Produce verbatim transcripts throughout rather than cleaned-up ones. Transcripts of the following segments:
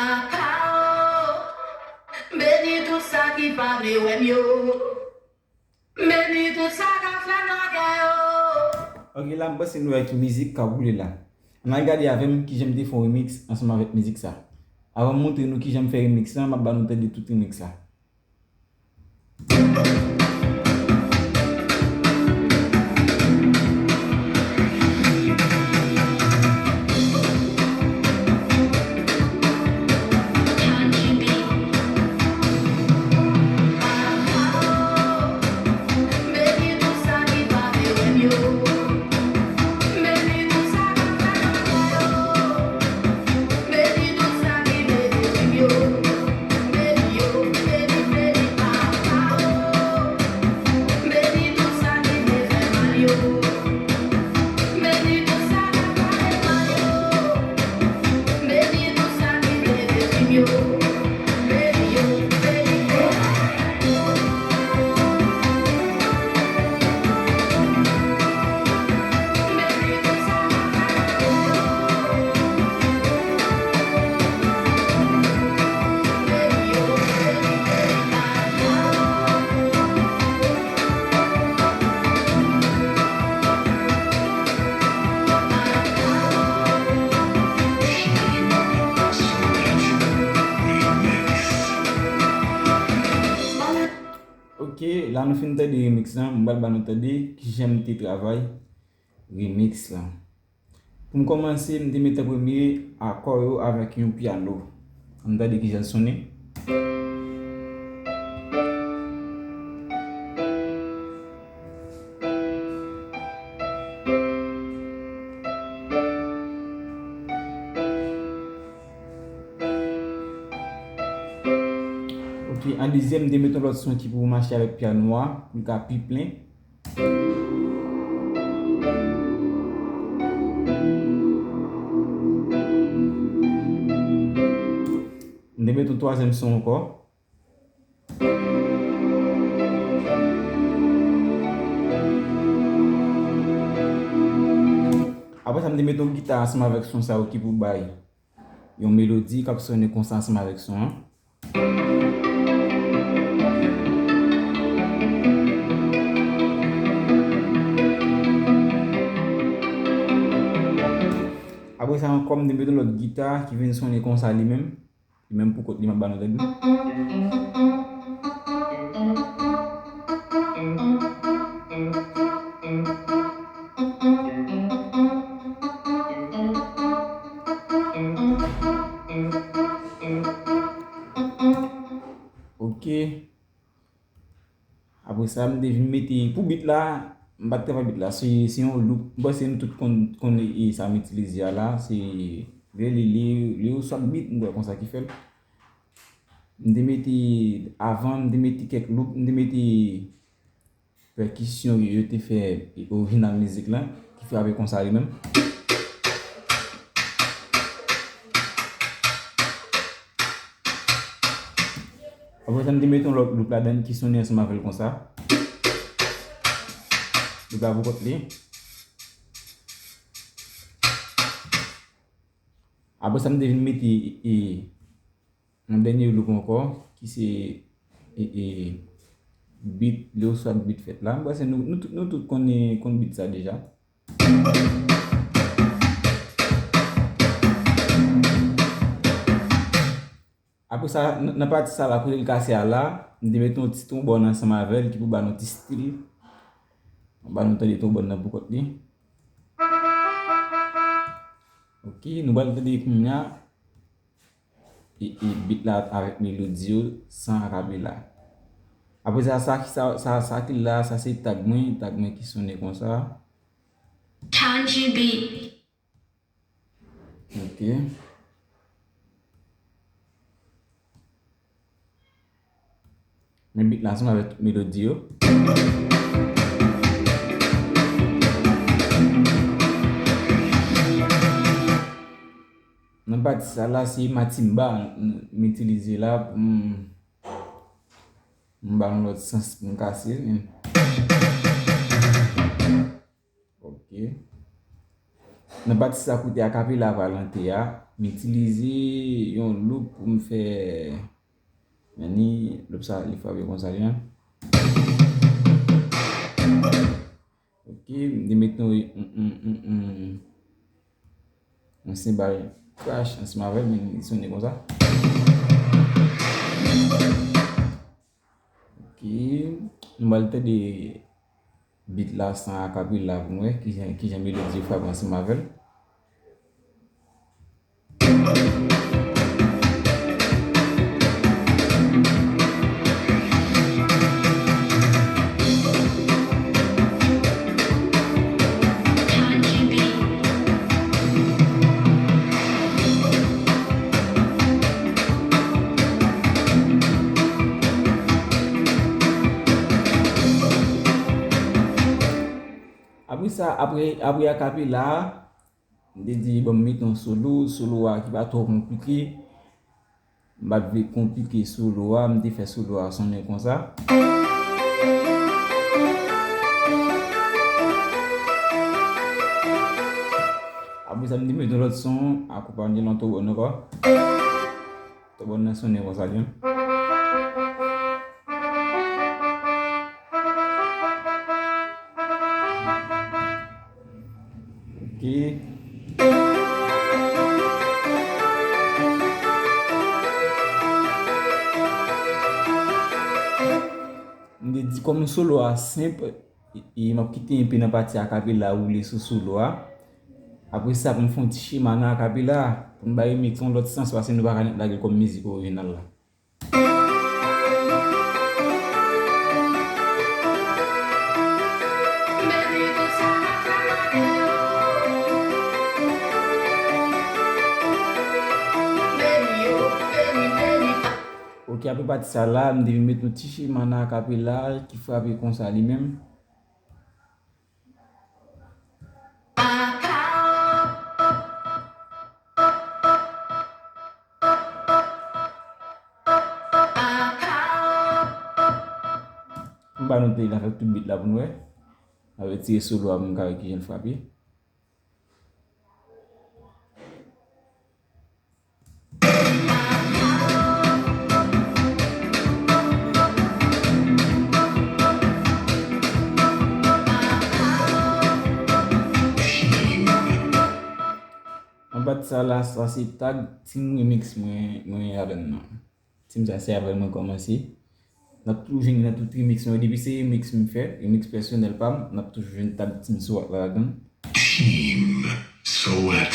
Papa o, beni tout sa ki pa vle wè m yo. Beni tout sa k ap fè m lagè yo. Ok, la m panse nou wè ki mizik k ap woule la. Ann al gade avè m kijan m te fè yon remix ansanm avèk mizik sa. Avan m montre nou kijan m fè remix la, m ap ba nou tande tout remix la. Ok, la nou fin tande remix lan, m pral ba nou tande kijan m te travay remix lan. Pou m kòmanse, m te mete premye akò yo avèk yon pyano. Ann tande kijan l sonnen. Ok, an dezyèm, m te mete yon lòt son ki pou mache avèk pyano a, pou l ka pi plen. M te mete yon twazyèm son ankò. Apre sa, m te mete yon gita ansanm avèk son sa yo ki pou bay yon melodi k ap sonnen konsa ansanm avèk son an. Apre sa ankò, m te mete yon lòt gita ki vin sonnen konsa li menm. Li menm pou kont li, m ap ba nou tande. Ok. Apre sa, m te vin mete, pou beat la, m pa t travay beat la. Se, se yon loop. M panse nou tout konn, konn e, e sa m itilize a la. Se, li, li, li, li oswak beat, m kwè konsa ki fè l. M te mete, avan, m te mete kèk loop, m te mete pèkisyon yo te fè orijinal mizik lan, ki frape konsa li menm. Apre sa, m te mete yon lòt loop ladan ki sonnen ansanm avè l konsa. Loop la pou kont li. Apre sa, m te vin mete, e, yon dènye loop ankò, ki se, e, e, beat, lè oswak beat fèt la. M panse nou, nou, tout- nou tout konn, konn beat sa deja. Apre sa, nan, nan pati sa la, kote l kase a la, m te mete yon ti twonbòn ansanm avè l ki pou ba nou ti stil. Ba nou tande twonbòn nan pou kont li. Ok, nou pral tande kounye a, e, e, beat la avèk melodi yo san akapela. Apre sa, sa, sa, sa, sa ki la, sa se tag mwen, tag mwen ki sonnen konsa. Tanji B. Ok. Men beat la ansanm avèk tout melodi yo. Nan pati sa la, se matimba m, m itilize la pou m, m ba yon lòt sans pou m kase l. Ok. Nan pati sa kote akapela pral antre a, M itilize yon loop pou m fè, men ni loop sa, li frape konsa li an. Ok, m te met yon, yon, yon, yon, yon, yon senbal crash ansanm avè l, men li sonnen konsa. Ok, nou pral tande beat la san akapela pou nou wè kijan, kijan melodi yo frape ansanm avè l. Apre sa, apre, apre akapela a, m te di, bon, m mete yon solo, solo a ki pa twò konplike. M pa t vle konplike solo a, m te fè solo a sonnen konsa. Apre sa, m te mete yon lòt son, akonpanye l an twobòn ankò. Twobòn nan sonnen konsa li menm. Ok. M te di kòm solo a senp, e, e m ap kite enpe nan pati akapela a woule sou solo a. Apre sa, pou m fè yon ti chema nan akapela a, pou m bay remix yon lòt sans, paske nou pa ka lage l kòm mizik orijinal la. Ok, apre pati sa la, m te vin met yon ti chema nan akapela ki frape konsa li menm. M ba nou peyi la avèk tout beat la pou nou wè. Avèk ti solo a pou nou ka wè kijan l frape. Anba sa la, sa se tag Team Remix mwen, mwen ladan nan. Team sa se avè l mwen kòmanse. N ap toujou jwenn nan tout remix mwen. Depi se remix m fè, remix pèsonèl pa m, n ap toujou jwenn tag Team Sowat la ladan. Team Sowat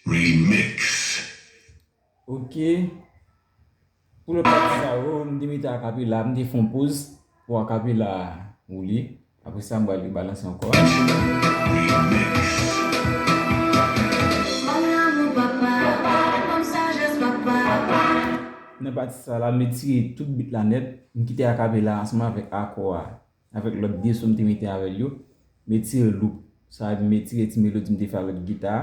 Remix. Ok. Pou lòt pati sa yo, m te mete akapela, m te fè yon poz pou akapela a woule. Apre sa, m pral rebalanse ankò. Ban m lanmou, papa. Ban m sajès, papa. Nan pati sa la, m retire tout beat la nèt, m kite akapela ansanm avèk akò a, avèk lòt de son m te mete avè l yo. M retire loop, sa vle di m retire ti melodi m te fè avèk gita a.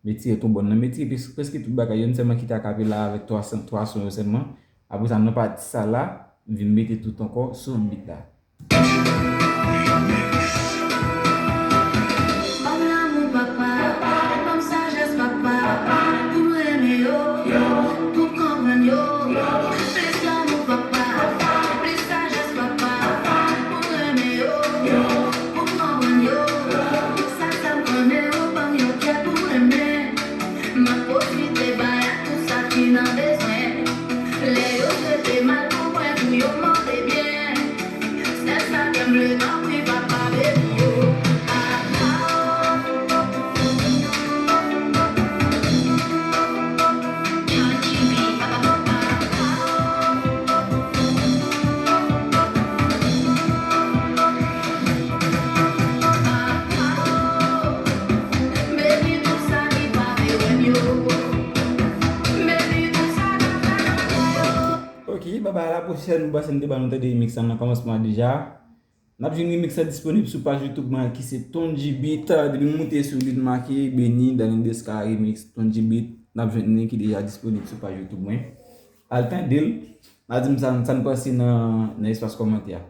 M retire twonbòn nan, m retire pres-, prèske tout bagay yo, m sèlman kite akapela avèk twa son, twa son yo sèlman. Apre sa, nan pati sa la, m vin mete tout ankò sou beat la. Ban m lanmou, papa, ban m sajès, papa, pou m renmen yo, pou m konprann yo. Plis lanmou, papa, plis sajès, papa, pou m renmen yo, pou m konprann yo. Sa, sa m konnen, ou ban m yon kè pou m renmen. M ap pwofite bay ak tout sa ki nan bezwen. Lè yo trete mal pou mwen, pou yo mande byen. Sèl sa ke m vle, tanpri, papa, beni yo. Ah, ah. Ok, babay, a la pwochèn, m panse m te ba nou tande remix la nan kòmansman deja. N ap jwenn remix la disponib sou paj YouTube mwen ki se Tonji Beat. Depi m moute sou li, m make Benny, Danny Desca remix, Tonji Beat. N ap jwenn li ki deja disponib sou paj YouTube mwen. Al tande l. N a di m sa, sa n panse nan, nan espas kòmantè a.